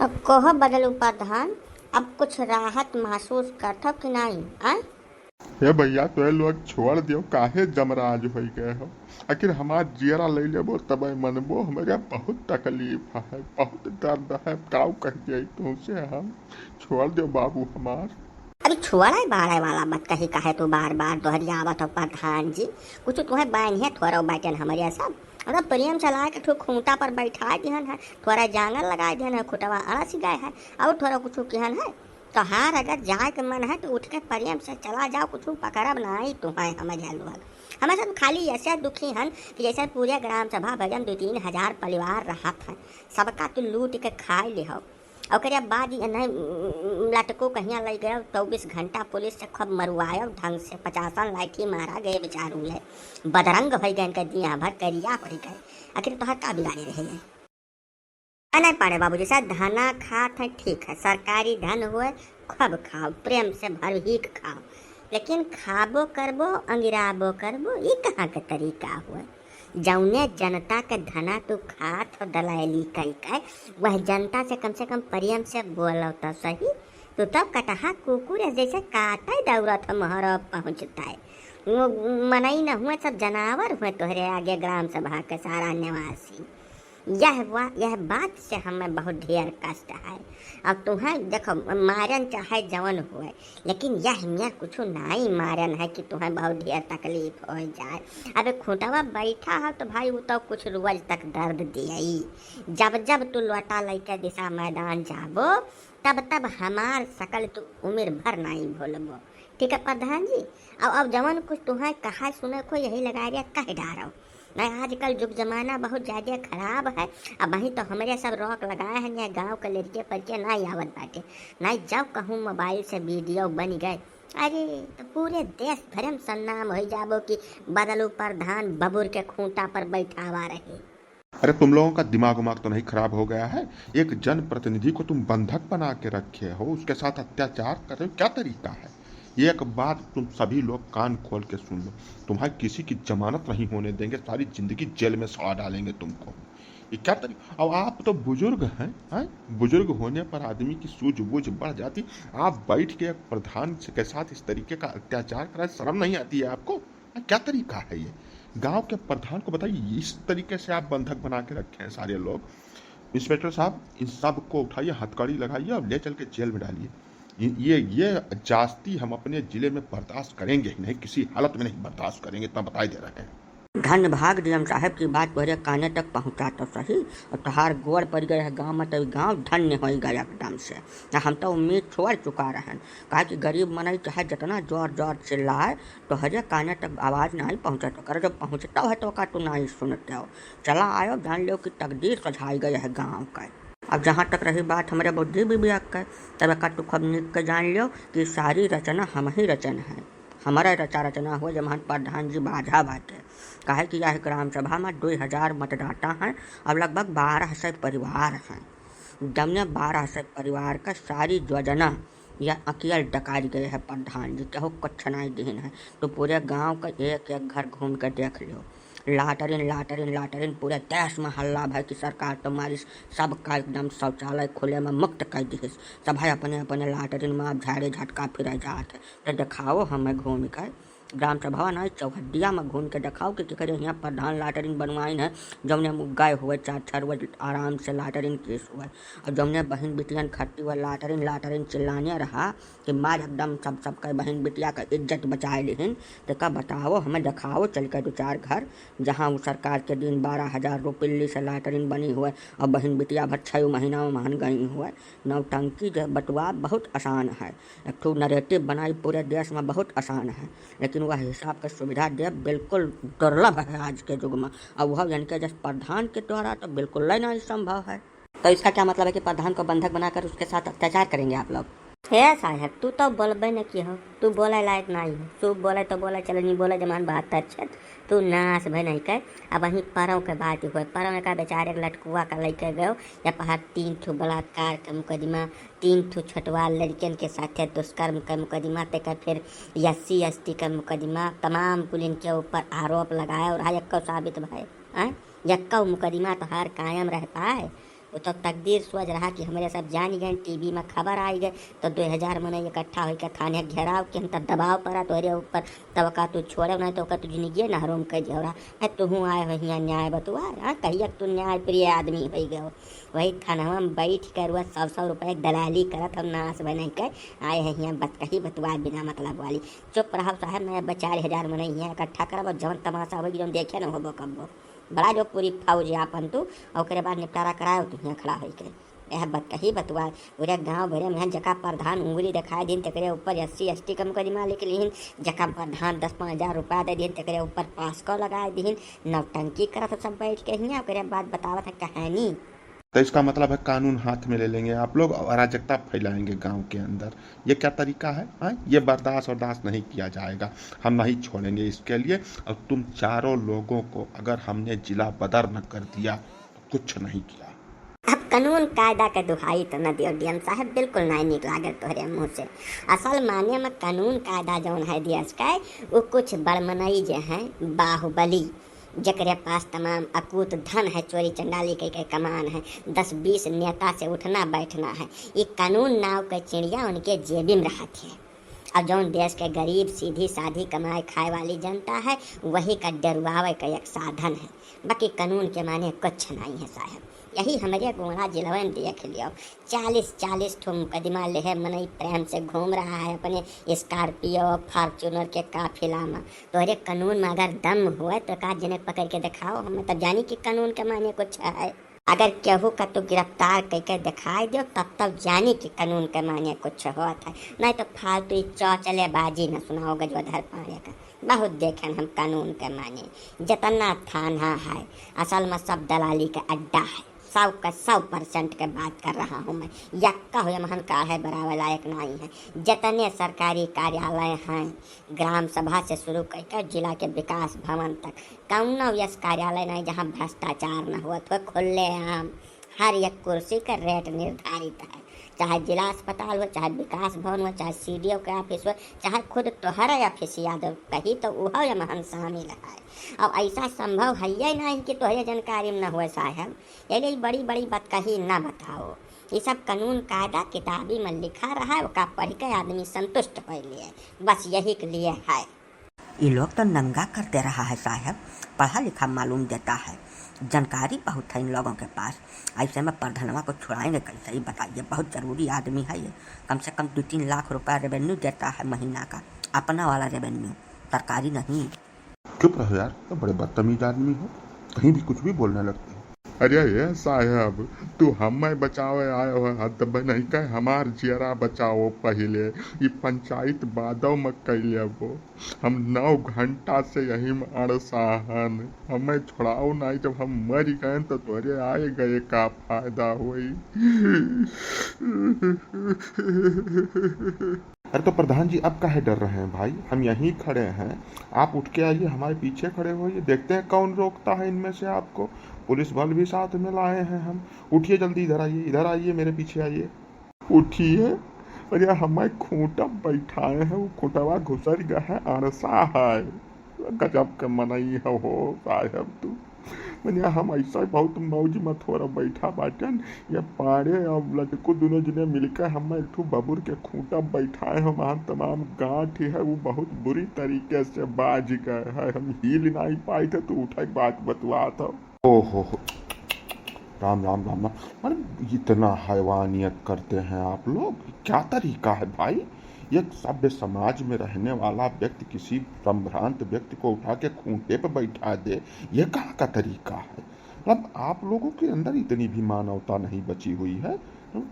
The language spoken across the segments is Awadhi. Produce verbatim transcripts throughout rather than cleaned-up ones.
अब कहो बदलू प्रधान, अब कुछ राहत महसूस करत हो कि नाहीं, आय? हे भैया, तोहे लोग छोड़ दियो, काहे जमराज होई गए हो? आखिर हमार जियरा ले लेबो तबे मनबो, हमरे बहुत तकलीफ है, बहुत दर्द है, काऊ कह दिया तुमसे हम? छोड़ दियो बाबू हमार। अरे छोड़े बाड़े वाला बात कही काहे तू बार बार दोहरियावत हो प्रधान जी? कुछ तुहे बान्हे थोड़ा बाटेन हमरे सब। अरे प्रेम से लाए के ठो खूंटा पर बैठा दिहन है, थोड़ा जांगर लगा दिहन है, खुटवा अड़स गए है और थोड़ा कुछ किहन है। तोहार अगर जाए के मन है तो उठ के प्रेम से चला जाओ, कुछ पकड़ब नाई तुहे हमरे लोग। हमें सब खाली ऐसे दुखी हन कि जैसे पूरे ग्राम सभा भजन दो तीन हजार परिवार रहत हैं, सबका तू लूट के खाए ले हो। ओकरे बाद ये नहीं, उम, लटको कहिया लइ गयो, चउबीस घंटा पुलिस से खूब मरुआयो ढंग से, पचासन लाठी मारा गए बेचारू ले, बदरंग होइ गए, इनका दिया भर करिया होइ गए। आखिर तोहर का बिगाड़े रहे हैं? आ, नहीं पाड़े बाबूजी, सर धना खात है, ठीक है, सरकारी धन हुए, खूब खाओ, प्रेम से भर भीख खाओ, लेकिन खाबो करबो, अंगिराबो करबो, ई कहाँ के तरीका हुए? जौने जनता के धना तू खात हो दलाली कई के, वह जनता से कम से कम प्रेम से बोलो तो सही। तू तो कटहा कुकुर है, जैसे काटे दौड़त हो, मोहर पहुँचता है। वो मनई न हुए, सब जनावर हुए तोहरे आगे ग्राम सभा के सारा निवासी। यह वा-, यह बात से हमें बहुत ढेर कष्ट है। अब तुहें देखो, मारन चाहे जवन हुए, लेकिन यह मियाँ कुछ नाई मारन है कि तुहें बहुत ढेर तकलीफ हो जाए। अबे खूंटवा बैठा हो तो भाई, वो तो कुछ रोज तक दर्द दियई। जब जब तू लोटा लइके दिशा मैदान जाबो, तब तब हमार शकल तू उम्र भर नाई भूलबो। ठीक है प्रधान जी, अब, अब जवन कुछ तुहें कहा सुने को यही लगा रिया, कह डारो। नहीं, आजकल जुग जमाना बहुत ज्यादा खराब है। अब वहीं तो हमरे सब रोक लगाए हैं, यह गाँव के लड़के पड़के नाई आवत बाटे। नहीं, जब कहूँ मोबाइल से वीडियो बन गए, अरे, तो पूरे देश भर में सन्नाम हो जाबो कि बदलू प्रधान बबुर के खूंटा पर बैठावा रहे। अरे, तुम लोगों का दिमाग उमाग तो नहीं खराब हो गया है? एक जनप्रतिनिधि को तुम बंधक बना के रखे हो, उसके साथ अत्याचार कर रहे हो, क्या तरीका है? ये एक बात तुम सभी लोग कान खोल के सुन लो, तुम्हारी किसी की जमानत नहीं होने देंगे, सारी जिंदगी जेल में सड़ा डालेंगे तुमको। ये क्या तरीका? अब आप तो बुजुर्ग हैं, हैं? बुजुर्ग होने पर आदमी की सूझबूझ बढ़ जाती। आप बैठ के एक प्रधान से, के साथ इस तरीके का अत्याचार कराए, शर्म नहीं आती है आपको? क्या तरीका है ये? गांव के प्रधान को बताइए, इस तरीके से आप बंधक बना के रखे हैं सारे लोग। इंस्पेक्टर साहब, इन सब को उठाइए, हथकड़ी लगाइए और ले चल के जेल में डालिए। ये, ये, ये जास्ती हम अपने जिले में बर्दाश्त करेंगे ही नहीं, किसी हालत में नहीं बर्दाश्त करेंगे, इतना बताई दे रहे हैं। धन्य भाग डीएम साहब की बात तोहरे काने तक पहुँचा तो सही, और तोहार गोड़ पड़ गए है गाँव में, तो गाँव धन्य हो गए एकदम से। आ हम तो उम्मीद छोड़ चुका रहन, काहे कि गरीब मनई चाहे जितना जोर जोर चिल्लाए, तोहरे काने तक आवाज नाई पहुँचत, ओकर जब पहुँचता है तो ओका तू नाई सुनते हो। चला आयो, जान लियो कि तकदीर सझाई गई है गाँव का। अब जहाँ तक रही बात हमरे बुद्धि विवेक के, तब एका तू खूब नीक के जान लियो कि सारी रचना हम ही रचन है, हमारा रचा रचना हुआ, जब हम प्रधान जी बाझा बाटे, काहे कि यह ग्राम सभा में दो हजार मतदाता हैं, अब लगभग बारह सौ परिवार हैं। जमने बारह सौ परिवार का सारी योजना या अकियल डकारी गए है प्रधान जी, केहू कुछ नाई दीन है। तो पूरे गांव का एक एक घर घूम के देख लियो, लाटरिन, लाटरिन, लाटरिन, पूरे देश में हल्ला भय कि सरकार तो मारिस, सबका एकदम शौचालय खुले में मुक्त कर दिहिस। सब है अपने अपने लाटरिन में आप झाड़े झटका फिरे जात है। तो दिखाओ हमें घूम के, ग्राम सभा नहीं, चौहद्दिया में घूम के दिखाओ कि केकरे हियाँ प्रधान लाटरिन बनवाइन है, जौने मुग्गाए हुए चार छह रोज आराम से लाटरिन केस हुए। और जौने बहिन बिटियन खट्टी हुए लाटरिन लाटरिन चिल्लाने रहा कि मार एकदम सब, सबके बहिन बिटिया का इज्जत बचाए लिहिन। तो का बताओ, हमें दिखाओ चल के दो चार घर, जहाँ वो सरकार के दिन बारह हजार रुपये से लाटरिन बनी हुए और बहिन बिटिया भर छः महीना में महन गई हुए। नौटंकी के बतुआ बहुत आसान है, एक ठो नैरेटिव बनाई पूरे देश में बहुत आसान है, लेकिन वह हिसाब के सुविधा देब बिल्कुल दुर्लभ है आज के युग में। और वह इनके जस प्रधान के द्वारा तो बिल्कुल ही नहीं संभव है। तो इसका क्या मतलब है कि प्रधान को बंधक बनाकर उसके साथ अत्याचार करेंगे आप लोग? हे साहेब, तू तो बोलबे न की हो, तू बोले लायक नहीं हो। तू बोले तो बोले, चले नहीं बोले, जमान बात अच्छे, तू नाश भय नहीं कर। अब वहीं परव के बात हुए, परव का बेचारे के लटकुआ का लेके गयो, या पहाड़ तीन ठो बलात्कार के मुकदमा, तीन ठो छोटवा लड़कियन के साथे दुष्कर्म के मुकदमा, तेकर फिर एससी एसटी के मुकदमा, तमाम कुलिन के ऊपर आरोप लगाए और आज एक्को साबित भय, आय? एक्को मुकदमा तोहार कायम रह पाए? वो तो तकदीर सोच रहा कि हमरे सब जान गए, टीवी में खबर आई गए, तो दो हजार मनई इकट्ठा होइके थाने घेराव किहन, तब दबाव पड़ा तोहरे ऊपर, तब का तू छोड़े नहीं तो का तू जिंदगी न हरोम कर दियो रहा। ए, तुहूँ आए हो हियाँ न्याय बतुआ, हाँ, कहिया तू न्याय प्रिय आदमी हो गए हो। वही थानवा में बैठ कर वह सौ सौ रुपये दलाली करत हम नाश बने के आए हैं हियाँ बतकही बतुआ बिना मतलब वाली। चुप रहो साहब, मैं अब चार हजार मनई हियाँ इकट्ठा करब और जौन तमाशा होगी, जौन देखे न होबो कब्बो। बड़ा जो पूरी फौज आपन तू, और ओकरे बाद निपटारा कराओ तू हियाँ खड़ा होइके। यह बतकही बतुआ, पूरे गाँव भरे में जका प्रधान उंगली दिखाए दिन, तेकरे ऊपर एस सी एस टी का मुकदमा लिख लिहिन, जका प्रधान दस पाँच हजार रुपया दे दिन, तेकरे ऊपर पास्को लगाए दिन, नौटंकी करत हो सब बैठ के हियाँ, ओकरे बाद बतावत है कहानी। तो इसका मतलब है कानून हाथ में ले लेंगे आप लोग और अराजकता फैलाएंगे गांव के अंदर। ये क्या तरीका है? हाँ, ये बर्दाश्त बर्दाश्त नहीं किया जाएगा, हम नहीं छोड़ेंगे इसके लिए। और तुम चारों लोगों को अगर हमने जिला बदर न कर दिया तो कुछ नहीं किया। अब कानून कायदा के दुहाई तो न दियो डीएम साहब, बिल्कुल नहीं निक लागल तोहरे मुँह से। असल माने में कानून कायदा जौन है देश का, वो कुछ बड़मनई जे हैं, बाहुबली, जेकरे पास तमाम अकूत धन है, चोरी चंडाली के, के कमान है, दस बीस नेता से उठना बैठना है। ये कानून नाव के चिड़िया उनके जेबी में रहत है। और जौन देश के गरीब, सीधी साधी कमाए खाए वाली जनता है, वही का डरुआवे का एक साधन है। बाकी कानून के माने कुछ नहीं है साहब। यही हमरे गोंडा जिलवे में देख लियो, चालीस चालीस ठो मुकदमा लेहे मनई प्रेम से घूम रहा है अपने स्कॉर्पियो, फॉर्च्यूनर के काफिला में। तोहरे कानून में अगर दम होए तो का जने पकड़ के दिखाओ, हमें तब जानी कि कानून के माने कुछ है। अगर केहू का तू गिरफ्तार करके दिखाई दो, तब तब जानी कि कानून के माने कुछ होत है, नहीं तो फालतू ही चौचलेबाजी न सुनाओ गजोधर पांडे का। बहुत देखेन हम कानून के माने, जितना थाना है, असल में सब दलाली का अड्डा है, सौ का सौ परसेंट के बात कर रहा हूँ मैं। यक्का हुए महन काढ़े बराबर लायक नहीं है। जितने सरकारी कार्यालय हैं, ग्राम सभा से शुरू करके जिला के विकास भवन तक, कौनो यस कार्यालय नहीं जहाँ भ्रष्टाचार न होत हो। खुलेआम हर एक कुर्सी का रेट निर्धारित है, चाहे जिला अस्पताल हो, चाहे विकास भवन हो, चाहे सीडीओ के ऑफिस हो, चाहे खुद तोहरे ऑफिस यादव कही तो उहो ये महन शामिल है। अब ऐसा संभव है ही नहीं कि तोहरे जानकारी में न होए साहब। ये लिए बड़ी बड़ी बात कही ना बताओ। ये सब कानून कायदा किताबी में लिखा रहा है, ओका पढ़ के आदमी संतुष्ट हो लिए, बस यही के लिए है। ये लोग तो नंगा कर दे रहा है साहब, पढ़ा लिखा मालूम देता है, जानकारी बहुत है इन लोगों के पास। ऐसे में प्रधानवा को छुड़ाएंगे कैसे, ये बताइए? बहुत जरूरी आदमी है ये, कम से कम दो तीन लाख रुपया रेवेन्यू देता है महीना का, अपना वाला रेवेन्यू, सरकारी नहीं। चुप रहो यार, तो बड़े बदतमीज आदमी हो, कहीं भी कुछ भी बोलने लगते हो। अरे ये साहब, तू हमें बचावे आयो है, हद नहीं कह, हमार जियरा बचाओ पहिले। ये पंचायत बादव में कैले वो, हम नौ घंटा से यही में अड़सा हन, हमें छोड़ाओ नहीं, जब हम मर गए तो तोरे आए गए का फायदा होई? अरे तो प्रधान जी, अब काहे डर रहे हैं भाई, हम यहीं खड़े हैं, आप उठ के आइए, हमारे पीछे खड़े होइए, देखते हैं कौन रोकता है इनमें से आपको। पुलिस बल भी साथ में लाए हैं हम। उठिए जल्दी, इधर आइए, इधर आइए, मेरे पीछे आइए। उठिए, अरे हमारे खूंटा बैठाए हैं, वो खूंटवा घुसर गया है, अड़सा है। गजब के मनई हो, हो साहब तू। मने हम ऐसा बहुत मौज में थोड़ा बैठा बाटन, ये पाड़े और लटकू दोनों जने मिलकर हम एक ठो बबुर के खूंटा बैठाए हम, वहाँ तमाम गांठ है, वो बहुत बुरी तरीके से बाज गए है, हम हिल नहीं पाए थे, तू उठा के बात बतुआ था। ओहो हो, राम राम राम राम, मतलब इतना हैवानियत करते हैं आप लोग, क्या तरीका है भाई? एक सभ्य समाज में रहने वाला व्यक्ति किसी संभ्रांत व्यक्ति को उठा के खूंटे पे बैठा दे, ये कहाँ का तरीका है? मतलब आप लोगों के अंदर इतनी भी मानवता नहीं बची हुई है,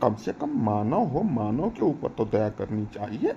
कम से कम मानव हो, मानव के ऊपर तो दया करनी चाहिए।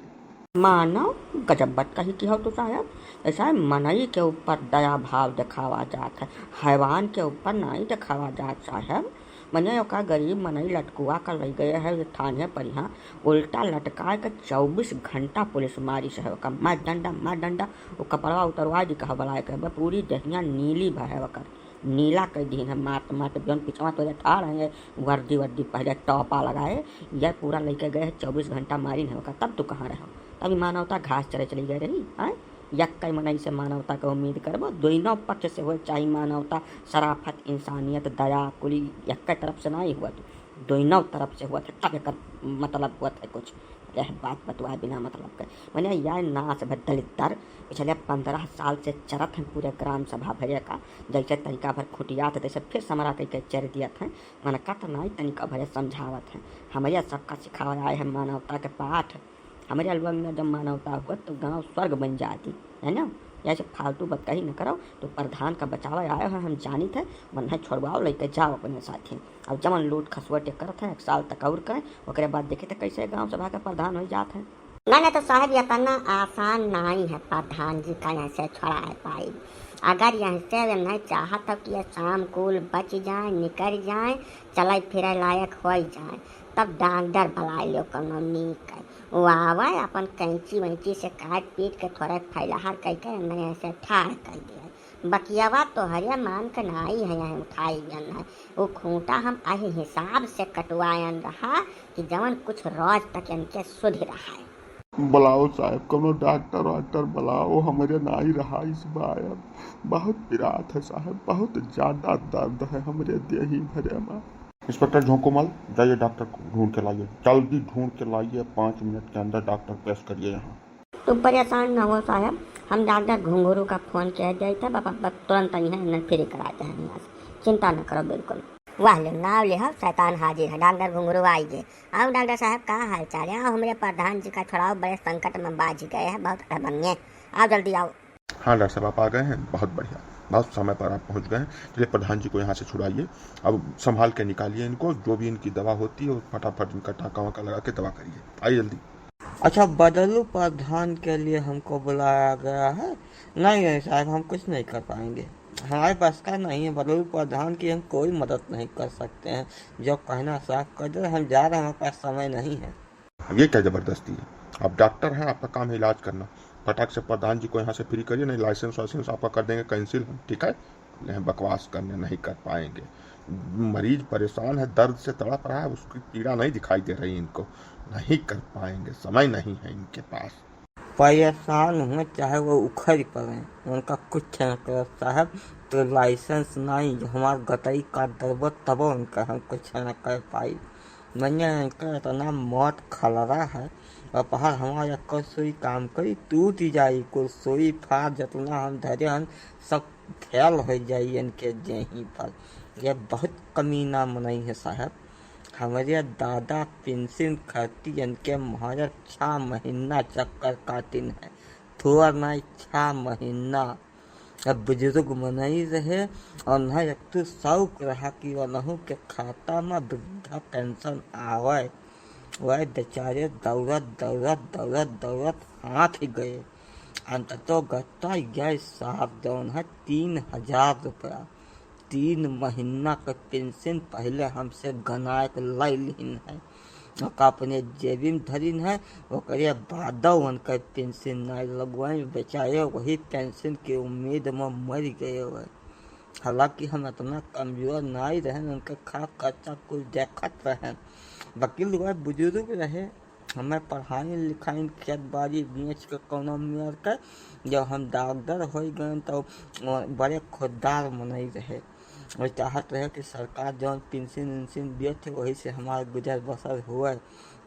मानव? गजब बात कही कि हो तो साहब, ऐसा है मनई के ऊपर दया भाव दिखावा जात है, हैवान के ऊपर नहीं दिखावा जात साहब। मने ओका गरीब मनई लटकुआ कर ले गए है ये थाने पर यहाँ, उल्टा लटकाए के चौबीस घंटा पुलिस मारी से है ओका, मार डंडा, मार डंडा, वो कपड़वा उतरवा दी कहा बलाए के, बे पूरी देहिया नीली भा है ओकर, नीला कह दीन है मात मात, जौन पिछवा तो ठाड़ है वर्दी वर्दी पहले टॉपा लगाए, ये पूरा लेके गए है चौबीस घंटा मारिन है ओका, तब तू कहाँ रहो? तब ई मानवता घास चरे चली गए रही, आय? यक्कै मनई से मानवता क उम्मीद करबो, दोनों पक्ष से होए चाही मानवता, शराफत, इंसानियत, दया, कुली यक्कै तरफ से नाहीं हुआ तो दोनों तरफ से हुआ तो तब एकर मतलब हुआ है कुछ। यह बात बतुआ बिना मतलब के। मने यह नाश भर दलिद्दर पिछले पन्द्रह साल से चरत हैं पूरे ग्राम सभा भरे का, जैसे तनिका भर खुटियात तैसे फिर समरा कई के चर दियत हैं। मनकत नाई तनिका भरे समझावत हैं। हमरे सबका सिखावे आए हैं मानवता के पाठ। हमरे अलवा में जब मानवता हुआ तो गांव स्वर्ग बन जाती, है ना? ऐसे फालतू बतकही न करो, तो प्रधान का बचावे आए हैं, हम जानित है, मन है छोड़वाओ, लेके जाओ अपने साथे। अब जवन लूट खसुआ टेक करत है, एक साल तक और करें, ओकरे बाद देखी तो कैसे गांव सभा के प्रधान हो जात है। ना, ना, तो साहब, ये इतना आसान नाई है प्रधान जी का यहाँ से छोड़ाए पाई। अगर यहाँ से वे नहीं चाहत हो कि ये शाम कुल बच जाए, निकल जाए, चले फिरे लायक हो जाए, तब डॉक्टर बुलाए लियो कौनो नीक है। वो आवे, अपन कैंची वैंची से काट पीट के थोड़े फैलहार कई के नए से ठाढ़ कर दिए। बकियावा तोहरे मान के नाई है, यहाँ उठाई गन है। वो खूंटा हम अही हिसाब से कटवायन रहा कि जवन कुछ रोज तक इनके सुधि रहा है। बुलाओ साहब, कौनो डॉक्टर वाक्टर बुलाओ, हमरे नाई रहा इस बार। बहुत पिरात है साहब, बहुत ज्यादा दर्द है हमरे देही भरे में। इंस्पेक्टर झोंकूमल, जाइए डॉक्टर को ढूंढ के लाइए, जल्दी ढूंढ के लाइए, पाँच मिनट के अंदर डॉक्टर पेश करिए यहाँ। तू परेशान न हो साहब, हम डॉक्टर घुंघरू का फोन किया जाए था, बाबा, बाबा तुरंत आई है, इन्हें फ्री करा दे हैं यहाँ से, चिंता न करो बिल्कुल। वाह ले, नाव ले हो, शैतान हाजिर है, डॉक्टर घुंघरू आई गए। आओ डॉक्टर साहब, का हाल चाल है? आओ, हमरे प्रधान जी का छुड़ाओ, बड़े संकट में बाझ गए हैं, बहुत अड़बंगे। आओ जल्दी आओ। हाँ डॉक्टर साहब, आप आ गए हैं, बहुत बढ़िया, बहुत समय पर आप पहुँच गए हैं। चलिए प्रधान जी को यहाँ से छुड़ाइए, अब संभाल के निकालिए इनको, जो भी इनकी दवा होती है वो फटाफट इनका टाँका वाँका लगा के दवा करिए। आइए जल्दी। अच्छा, बदलू प्रधान के लिए हमको बुलाया गया है? नहीं, नहीं साहब, हम कुछ नहीं कर पाएंगे, हमारे पास का नहीं है। बदलू प्रधान की हम कोई मदद नहीं कर सकते हैं। जो कहना साफ कर दे, हम जा रहे हैं, हमारे पास समय नहीं है। अब ये क्या ज़बरदस्ती है? आप डॉक्टर हैं, आपका काम है इलाज करना। फटाक से प्रधान जी को यहाँ से फ्री करिए, नहीं लाइसेंस वाइसेंस आपका कर देंगे कैंसिल हम, ठीक है? नहीं, बकवास करने नहीं कर पाएंगे। मरीज परेशान है, दर्द से तड़प रहा है, उसकी पीड़ा नहीं दिखाई दे रही इनको, नहीं कर पाएंगे, समय नहीं है इनके पास। परेशान हुए चाहे वो उखड़ पड़े, उनका कुछ न कर साहब। तो लाइसेंस नहीं, जो हमार गटई काट दरबो तबो उनका हम कुछ न कर पाई। मने इनका इतना मौत खलरा है, और पहाड़ हमारा कोई सुई काम करी, टूट जाई, कोई सुई फार जतना हम धरे हन, सब फेल हो जाई इनके देही पर। ये बहुत कमीना मनई है साहब। हमरे दादा पेंशन खातिर इनके महाराज छह महीना चक्कर काटिन है, थोड़ा नहीं, छह महीना। अब बुजुर्ग मनई रहे और उन्हें एक तो शौक रहा कि उनहू के खाता में वृद्धा पेंशन आवे। वह बेचारे दौड़त, दौड़त, दौड़त, दौड़त हाथ ही गए। अंततो गत्ता यह साहब जौन है तीन हजार रुपया तीन महीना के पेंशन पहले हमसे गनाए के लै लिहिन है, ओका अपने जेबी में धरिन है, ओकरे बादो उनके पेंशन नाई लगवाई। बेचारे वही पेंशन के उम्मीद में मर गए हुए। हालांकि हम इतना कमजोर नाई रहन, उनके खा खर्चा कुल देखत रहन। वकील हुआ बुजुर्ग रहे, हमें पढ़ाई लिखाई, खेत बाड़ी बेच के कौनो मेर के, जब हम डॉक्टर हो गए तो बड़े खुददार मनई रहे। वो चाहत रहे कि सरकार जौन पेंशन उंशन दिए थे वही से हमार गुजर बसर हुए,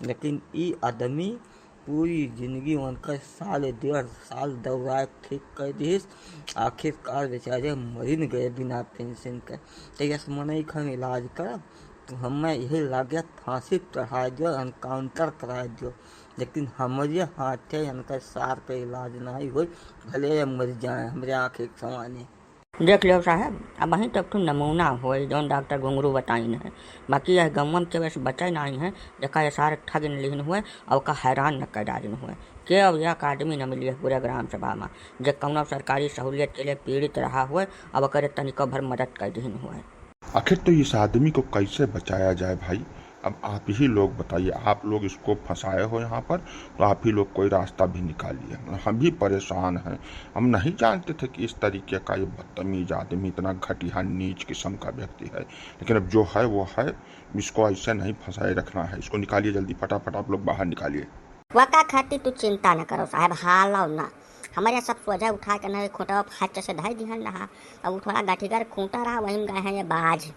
लेकिन ई आदमी पूरी जिंदगी उनकर साल डेढ़ साल दौड़ा के ठीक कर दिस। आखिरकार बेचारे मरिन गए बिना पेंशन के। तो यस मनई के हम इलाज करब, तो हमें यही लागे फांसी चढ़ा दियो, एनकाउंटर करा दियो, लेकिन हमरे हाथे इनका सार के इलाज नहीं होई, भले ये मर जाए हमरे आँख के सामने। देख लियो साहब, अब वहीं तो एक ठो नमूना होई जौन डॉक्टर घुंघरू बताइन है, बाकी यह गौवम के वैसे बचे नहीं है, जेका ये सारे ठगिन लिहिन हुए और का हैरान न कर डालिन हुए। के अब एक आदमी न मिली है पूरे ग्राम सभा में, जे कौनो सरकारी सहूलियत के लिए पीड़ित रहा हुए, अब ओकरे तनिको भर मदद कर दिहिन हुए। आखिर तो इस आदमी को कैसे बचाया जाए भाई? अब आप ही लोग बताइए, आप लोग इसको फंसाए हो यहाँ पर, तो आप ही लोग कोई रास्ता भी निकालिए। हम भी परेशान हैं, हम नहीं जानते थे कि इस तरीके का ये बदतमीज आदमी, इतना घटिया नीच किस्म का व्यक्ति है। लेकिन अब जो है वो है, इसको ऐसे नहीं फंसाए रखना है, इसको निकालिए जल्दी, फटाफट आप लोग बाहर निकालिए। वका खातिर तू चिंता न करो साहब, हालो ना। हमरे सब सोझा उठा के ना खूंटा फट से धइ दिहन रहा। अब उ थोड़ा गठिगर खूंटा रहा, वही में गए हैं ये बाज।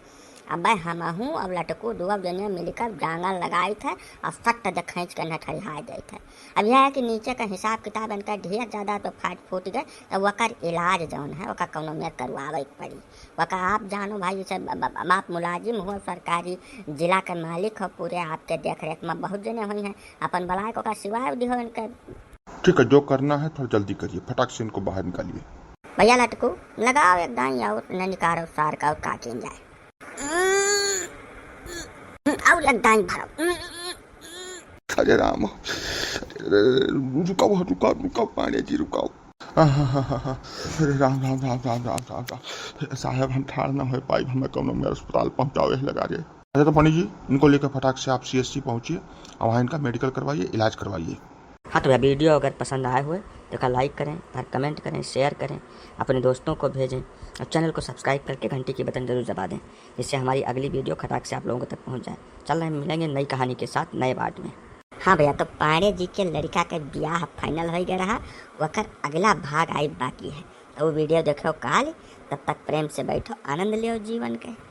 अबे हमहूँ अब लटकू दुआ जने मिलकर जांगर लगाइत है और सट दे खींच के नठरिहा देइत है। अब यह है कि नीचे का हिसाब किताब इनका ढेर ज्यादा तो फाट फूट गए, तो वकर इलाज जौन है वकर कौनो मेर करवावे के पड़ी। वका आप जानो भाई, जैसे ब-, ब-, ब-, आप मुलाजिम हो, सरकारी जिला के मालिक हो, पूरे आपके देख रेख में बहुत जने हुई हैं, अपन बुलाए को का सिवाय दिहो इनके। ठीक है, जो करना है थोड़ा जल्दी करिए, फटाक से इनको बाहर निकालिए। भैया लटकू, लगाओ एक दाई और न निकालो सार का, और का किन जाए। और एक दाई भरो। अरे राम, अरे, रुकाओ, रुकाओ, रुकाओ, पांडे जी, रुकाओ। आहाहाहा। अरे राम, राम, राम। साहब, हम ठाड़ ना हो पाई, हमें कौनो मेर अस्पताल पहुँचाओ, यही लगा रहे। अच्छा, तो पंडित जी, इनको लेकर फटाक से आप सीएससी पहुँचिए और वहाँ इनका मेडिकल करवाइए, इलाज करवाइए। हाँ, तो भैया, वीडियो अगर पसंद आए हुए तो एका लाइक करें, और कमेंट करें, शेयर करें, अपने दोस्तों को भेजें, और चैनल को सब्सक्राइब करके घंटी की बटन जरूर दबा दें, जिससे हमारी अगली वीडियो खटाक से आप लोगों तक पहुँच जाए। चल रहे हैं, मिलेंगे नई कहानी के साथ नए पार्ट में। हाँ भैया, तो पांडे जी के लड़का के बियाह फाइनल हो गया रहा, वकर अगला भाग आई बाकी है। तो वो वीडियो देखो काल, तब तक प्रेम से बैठो, आनंद लियो जीवन के।